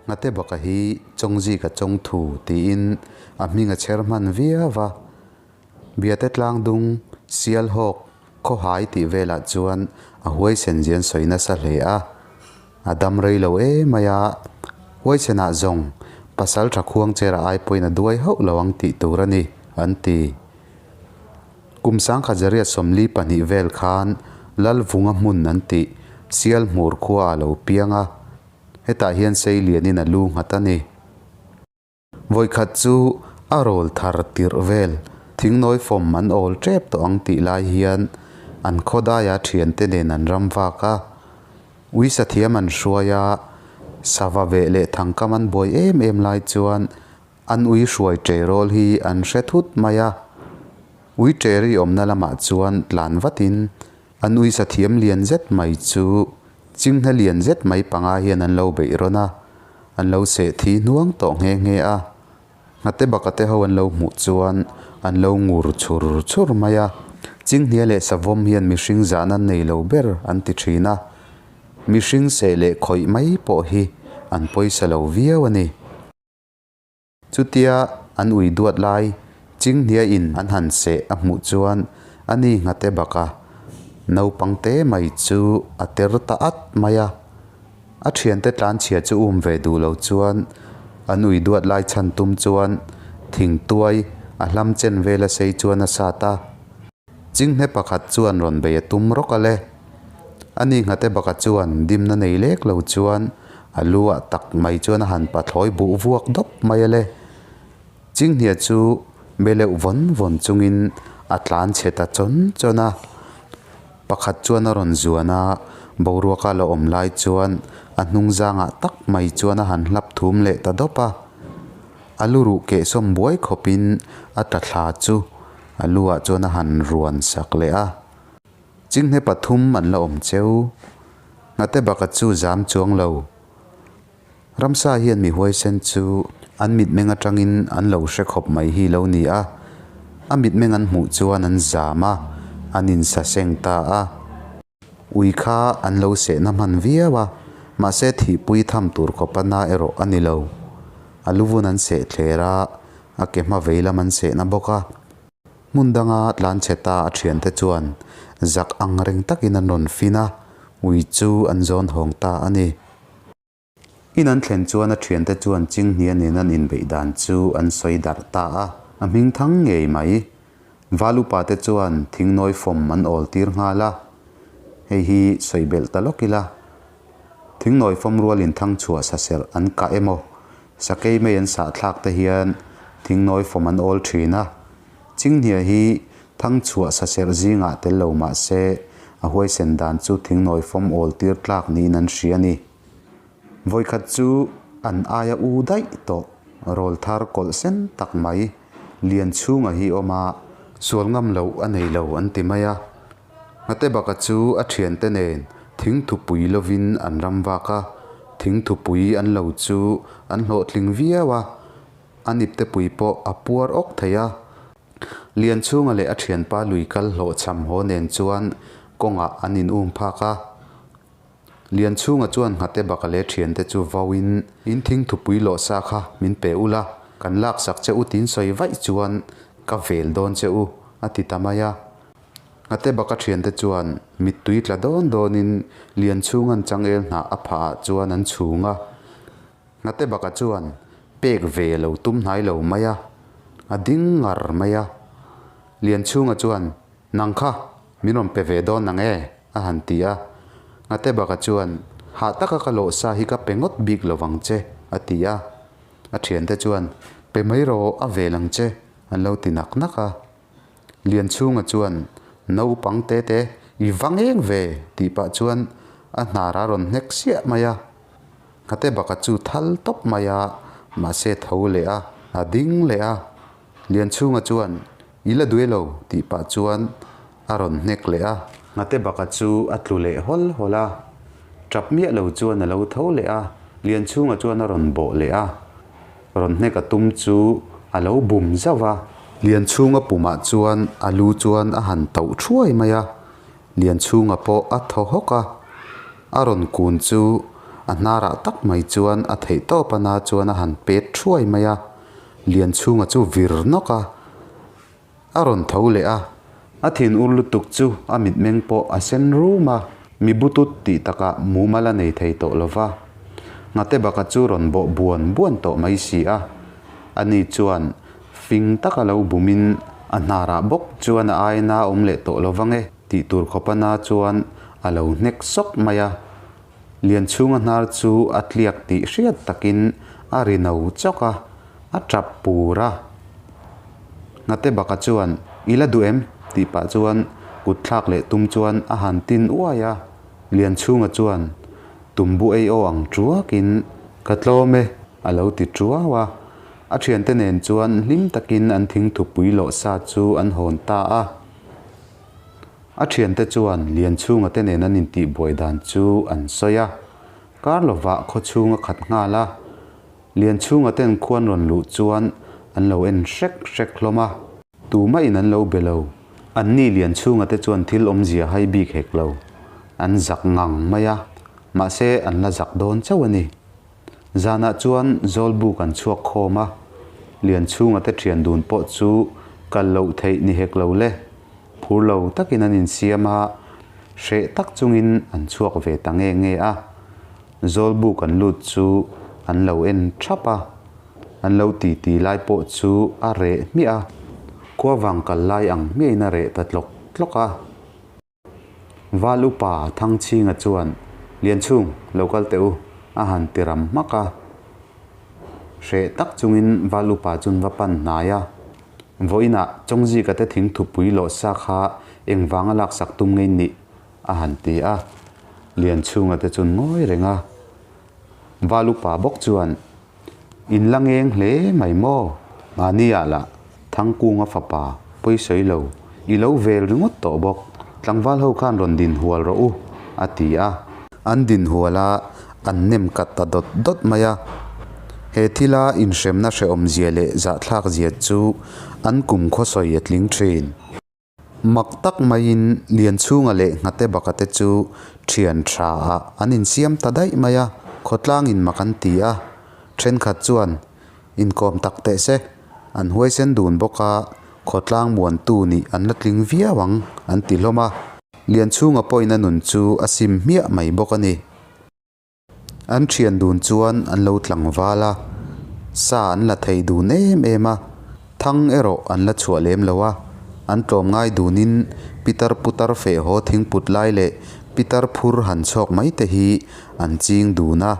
Nghate baka hi Chawngzika Chawngthu tiin a hming a chher hman viau va. Biate tlangdung, Sialhawk, Khawhai tih velah chuan a huaisen zian sawi nasa hle a. A dam rei lo em mai a, huaisenah zawng pasal tha khuang chera ai pawhin a duai hauh lo ang tih tur a ni, an ti. Kum sangkhat zariat 42 vel khan Lalvunga hmun an tih Sialhmur khua a lo piang a, hetah hian Seilianin a lu nghat a ni. Vawikhat chu a rawl thar tirh vel, thingnawi fawm an awl tep tawh ang tih lai hian an khawdaia thiante nen an ram vak a. Uisa thiam an hruai a, sava veh leh thangkam an buai em em lai chuan an ui hruai ṭe rawl hi an hre thut mai a. Ui ṭe ri awmna lamah chuan tlan vatin An uisa thiam lian zet mai chu chinghne lian zet mai panga hian an lo beih rawn a, an lo seh thi hnuang tawh nghe nghe a. Nghate baka te ho an lo hmuh chuan an lo ngur chhur chhur mai a. Chinghnia leh savawm hian mihring zahna nei lo ber an ti thin a, mihring seh leh khawih mai pawh hi an pawisa lo viau a ni. Chutia an ui duat lai Chinghnia-in an han seh a hmuh chuan a ni nghate baka naupang te mai chu a ter ta at mai a. A thiante tlanchhia chu um ve duh lo chuan an ui duat lai chhan tum chuan thingtuai a hlam chen vel a sei chuan a sat a. Chinghne pakhat chuan rawn bei a tum rawk a le. A ni nghate baka chuan dimna nei lek lo chuan a lu ah tak mai chuan a han pathlawi buh vuak dawp mai a le. Chinghnia chu beleuh vawn vawn chungin a tlan chhe ta chawn chawn a. Pakhat chuan a rawn zuan a, boruaka la awm lai chuan a hnung zangah tak mai chuan a han hlap thum leh ta dawp a. A lu ruh kehsawm buai khawpin a tla thla chu A lu ah chuan a han ruan sak leh a, chinghne pathum an la awm cheu. Nghate baka chu zam chuang lo. Ramsa hian mi huaisen chu an mitmeng atangin an lo hre khawp mai hi lo ni a, a mitmeng an hmuh chuan an zam a, an insaseng ta a. Ui kha an lo sehna hman viau a, mahse thihpui tham tur khawpa na erawh a ni lo. A luvun an seh thler a, a ke hma vei lam an sehna bawk a. Hmun danga tlanchhe ta a thiante chuan zak ang reng takin an rawn fin a, ui chu an zawn hawng ta a ni. In an thlen chuan a thiante chuan Chinghnia nen an inbeih dan chu an sawi darh ta a, a hming thang ngei mai. Val upa te chuan thingnawi fawm an awl tir nghal a, hei hi sawi belh ta lawk ila. Thingnawi fawm rualin thang chhuah saserh an kah emaw, sakei mei an sahthlak te hian thingnawi fawm an awl thin a. Chinghnia hi thang chhuah saserh zingah tel lo mah se a huaisen dan chu thingnawi fawm awl tir tlak niin an hria a ni. Vawikhat chu an aia u daih tawh rawl thar kawlh sen tak mai lian chhunga hi awm a, sual ngam loh a nei lo an ti mai a. Nghate baka chu a thiante nen thingthupui lovin an ram vak a, thingthupui an lo chu an hlawhtling viau a, a niptepui pawh a puar awk thei a. Lianchhunga leh a thianpa lui kal hlawhchham haw nen chuan kawngah an in um phak a. Lianchhunga chuan nghate baka leh thiante chu vauin, In thingthupui lawh sa kha min pe ula, kan laksak che u tin sawi vaih chuan ka vel dawn che u, a ti ta mai a. Nghate baka thiante chuan mittui tla dawn dawnin Lianchhunga'n changel hnah a phah ah chuan an chhung a. Nghate baka chuan pek ve lo tum hnai lo mai a, a ding ngar mai a. Lianchhunga chuan, Nang kha min rawn pe ve dawn ang e, a han ti a. Nghate baka chuan, Hah taka ka lawh sa hi ka pe ngawt bik lo vang che, a ti a. A thiante chuan, Pe mai rawh, a vel ang che, an lo ti nak nak a. Lianchhunga chuan, Naupang te te, i va ngeng ve, tih pah chuan a hnar a rawn hnek siah mai a. Nghate baka chu thal tawp mai a, mahse tho leh a, a ding leh a. Lianchhunga chuan, I la duai lo, tih pah chuan a rawn hnek leh a. Nghate baka chu a tlu leh hawl hawl a, tap miah lo chuan a lo tho leh a, Lianchhunga chuan a rawn bawh leh a, rawn hnek a tum chu a lo bum zauh a. Lianchhunga pumah chuan a lu chuan a han tauh thuai mai a. Lianchhunga pawh a thaw hawk a, a rawn kun chu a hnarah tak mai chuan a theih tawp a na chuan a han pet thuai mai a, Lianchhunga chu vir nawk a, a rawn tho leh a. A thin ur lutuk chu a mitmeng pawh a sen rum a, mi butut tih takah mumal a nei thei tawh lo va, Nghate baka chu rawn bawh buan buan tawh mai si a, ani chuan Fing taka lo bumin a hnarah bawk chuan a aina awm leh tawh lo vang e tih tur khawpa na chuan a lo hnek sawk mai a. Lianchhunga hnar chu a tliak tih hriat takin a ri no chawk a, a tap pur a. Nghate baka chuan, I la duh em? tih pah chuan kut thlak leh tum chuan a han tin uai a. Lianchhunga chuan, Tumbu ei aw ang tuakin ka tlawm e a lo ti tuau a. A thiante nen chuan hlim takin an thingthupui lawh sa chu an hawn ta a. A thiante chuan Lianchhunga te nen an intihbuai dan chu an sawi a. Kar lovah khaw chhung a khat nghal a. Lianchhunga ten khuan rawn luh chuan an lo en hrek hrek hlawm a. Tumah in an lo be lo. Anni Lianchhunga te chuan thil awmzia hai bik hek lo. An zak ngang mai a. Mahse an la zak dawn chauh a ni. Zanah chuan Zawlbuk an chhuak khawm a, Lianchhunga te thian dun pawh chu kal loh theih ni hek lo le. Phur lo takin an insiam a, hreh tak chungin an chhuak ve ta nge nge a. Zawlbuk an lut chu an lo en thap a, an lo titi lai pawh chu a reh hmiah a, khuavang kal lai ang hmiahin a reh ta tlawk tlawk a. Val upa Thangchhinga chuan, Lianchhung, lo kal teh u, a han ti ram hmak a. Hreh tak chungin Val upa chun va pan hnai a. Vawiinah Chawngzika te thing thupui lawh sa kha engvanga laksak tum ngei nih? a han ti a. Lianchhunga te chun ngawi reng a. Val upa bawk chuan, In la ngeng hle mai maw? Mahni-ah lah Thangkunga fapa pawisawi lo, i lo vel ringawt tawh bawk. Tlangval ho khan rawn din hual rawh u, a ti a. An din hual a, an nem kat ta dawt dawt mai a. He thila inhremna hrehawmzia leh zahthlakzia chu an kum khawsawi a tling thin. Mak tak maiin Lianchhunga leh Nghate Baka te chu thian tha ah an insiam ta daih mai a, khawtlangin mak an ti a, thenkhat chuan inkawm tak teh se, an huaisen dun bawk a, khawtlang muantu nih an la tling viau ang an ti hlawm a. Lianchhunga pawhin a nun chu a sim hmiah mai bawk a ni. An thian dun chuan an lo tlangval a, sa an la thei dun em em a, thang erawh an la chhuah lem lo a, an tlawm ngai dunin pitar putar feh haw thingput lai leh pitar phur han chhawk mai te hi an ching dun a,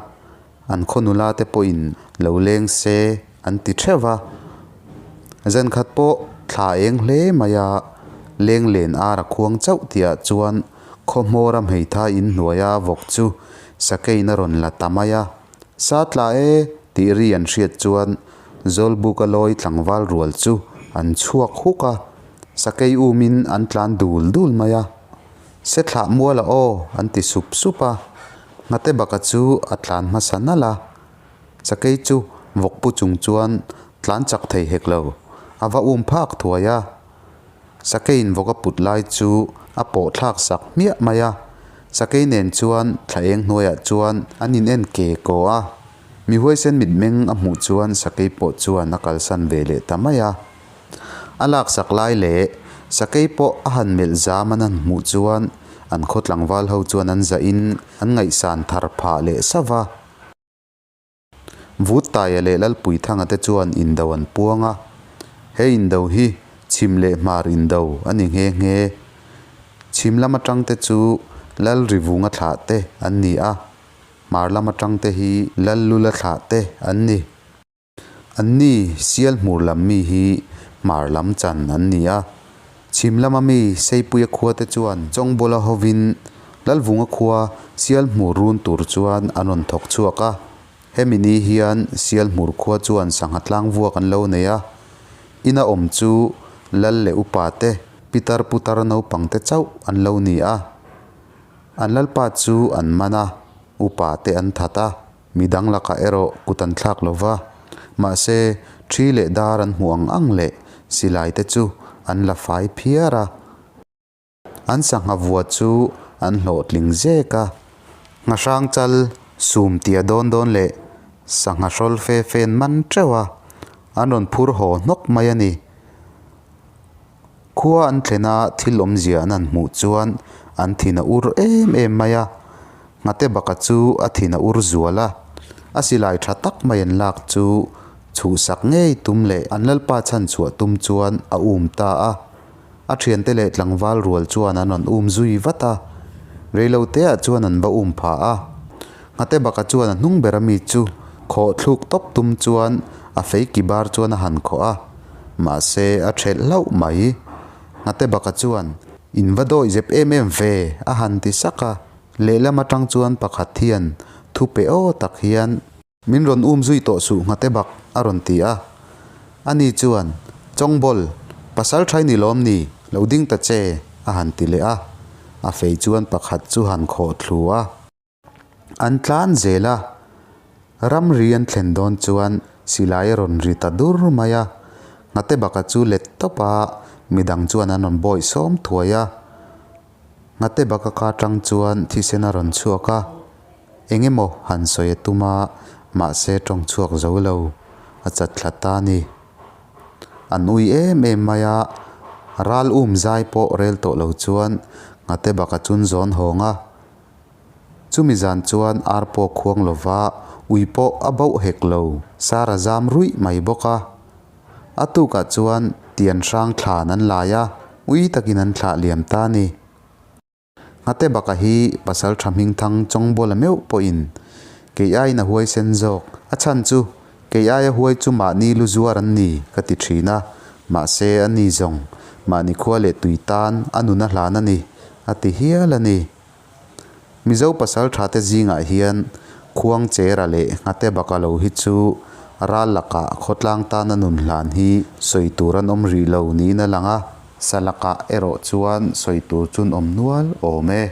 an khaw nula te pawhin lo leng se an ti theuh va. Zankhat pawh thla eng hle mai a, leng len ar a khuang chauh tihah chuan Khaw hmawra hmeithai in hnuaia vawk chu sakeiin a rawn la ta mai a, Sa tla e! tih ri an hriat chuan Zawlbuka lawi tlangval rual chu an chhuak huk a, sakei umin an tlan dul dul mai a. Se thlah muala aw! an ti sup sup a, Nghate baka chu a tlan hmasa nalh a, sakei chu vawk pu chung chuan tlan chak thei hek lo, a va um phak thuai a. Sakeiin vawk a put lai chu a pawh thlak sak hmiah mai a, sakei nen chuan thla eng hnuaiah chuan an in en ke kaw a, mi huaisen mitmeng a hmuh chuan sakei pawh chuan a kalsan ve leh ta mai a. A laksak lai leh sakei pawh a han melh zam an han hmuh chuan an khaw tlangval ho chuan an zahin an ngaihsan thar phah leh sauh va. Vuttaia leh Lalpuithanga te chuan indo an puang a, he indo hi chhim leh hmar indo a ni nghe nghe. Chhim lam atang te chu Lalrivunga thlah te an ni a, hmar lam atang te hi Lallula thlah te an ni. Anni Sialhmur lam mi hi hmar lam chan an ni a, chhim lama mi Seipuia khua te chuan Chawngbawla hovin Lalvunga khua Sialhmur run tur chuan an rawn thawk chhuak a. Hemi ni hian Sialhmur khua chuan sangha tlang vuak an lo nei a, ina awm chu Lal leh upa te, pitar putar naupang te chauh an lo ni a. An lalpa chu an man a, upa te an that a, midang lakah erawh kut an thlak lo va, mahse thi leh dar an hmuh ang ang leh silai te chu an la fai phiar a. An sangha vua chu an hlawhtling zek a. Nghahrang chal sum tia dawn dawn leh sangha hrawl fe fe an man teuh a, an rawn phur haw hnawk mai a ni. Khua an thlen a thil awmzia an han hmuh chuan an thin a ur em em mai a, Nghate baka chu a thin a ur zual a, a silai tha tak mai an lak chu chhuhsak ngei tum leh an lalpa chhan chhuah tum chuan a um ta a. A thiante leh tlangval rual chuan an rawn um zui vat a, reiloteah chuan an va um pha a. Nghate baka chuan a hnung ber ami chu khawh thluk tawp tum chuan a fei ki bar chuan a han khawh a, mahse a thelh hlauh mai. Nghate baka chuan, In va dawih zep em em ve, a han ti sak a. Lehlam atang chuan pakhat hian thu pe aw tak hian, Min rawn um zui tawh suh nghate bak a rawn ti a. Ani chuan, Chawngbawl, pasal thai ni lawm ni, lo ding ta che, a han ti leh a. A fei chuan pakhat chu han khawh thlu a. An tlan zel a, ramri an thlen dawn chuan silai a rawn ri ta dur mai a. Nghate baka chu let tawp a, midang chuan an rawn bawih sawm thuai a. Nghate baka ka tang chuan thisen a rawn chhuak a. Eng emaw han sawi a tum a, mahse tawng chhuak zo lo, a chat thla ta a ni. An ui em em mai a, ral um zai pawh rel tawh lo chuan nghate baka chun zawn hawng a. Chumi zan chuan ar pawh khuang lo va, ui pawh a bauh hek lo, sar a zam ruih mai bawk a. A tukah chuan tian hrang thlan an lai a, ui takin an thlah liam ta a ni. Nghate baka hi pasal tha hmingthang Chawngbawla meuh pawhin kei aiin a huaisen zawk. A chhan chu kei aia huai chu mahni lu zuar an ni ka ti thin a, mahse a ni zawng mahni khua leh tui tan a nun a hlan a ni a ti hial a ni. Mizo pasal tha te zingah hian Khuangchera leh Nghate baka lo hi chu ral lakah khawtlang tan a nun hlan hi sawi tur an awm rih lo niin a lang a. Salakah erawh chuan sawi tur chun awm nual awm e.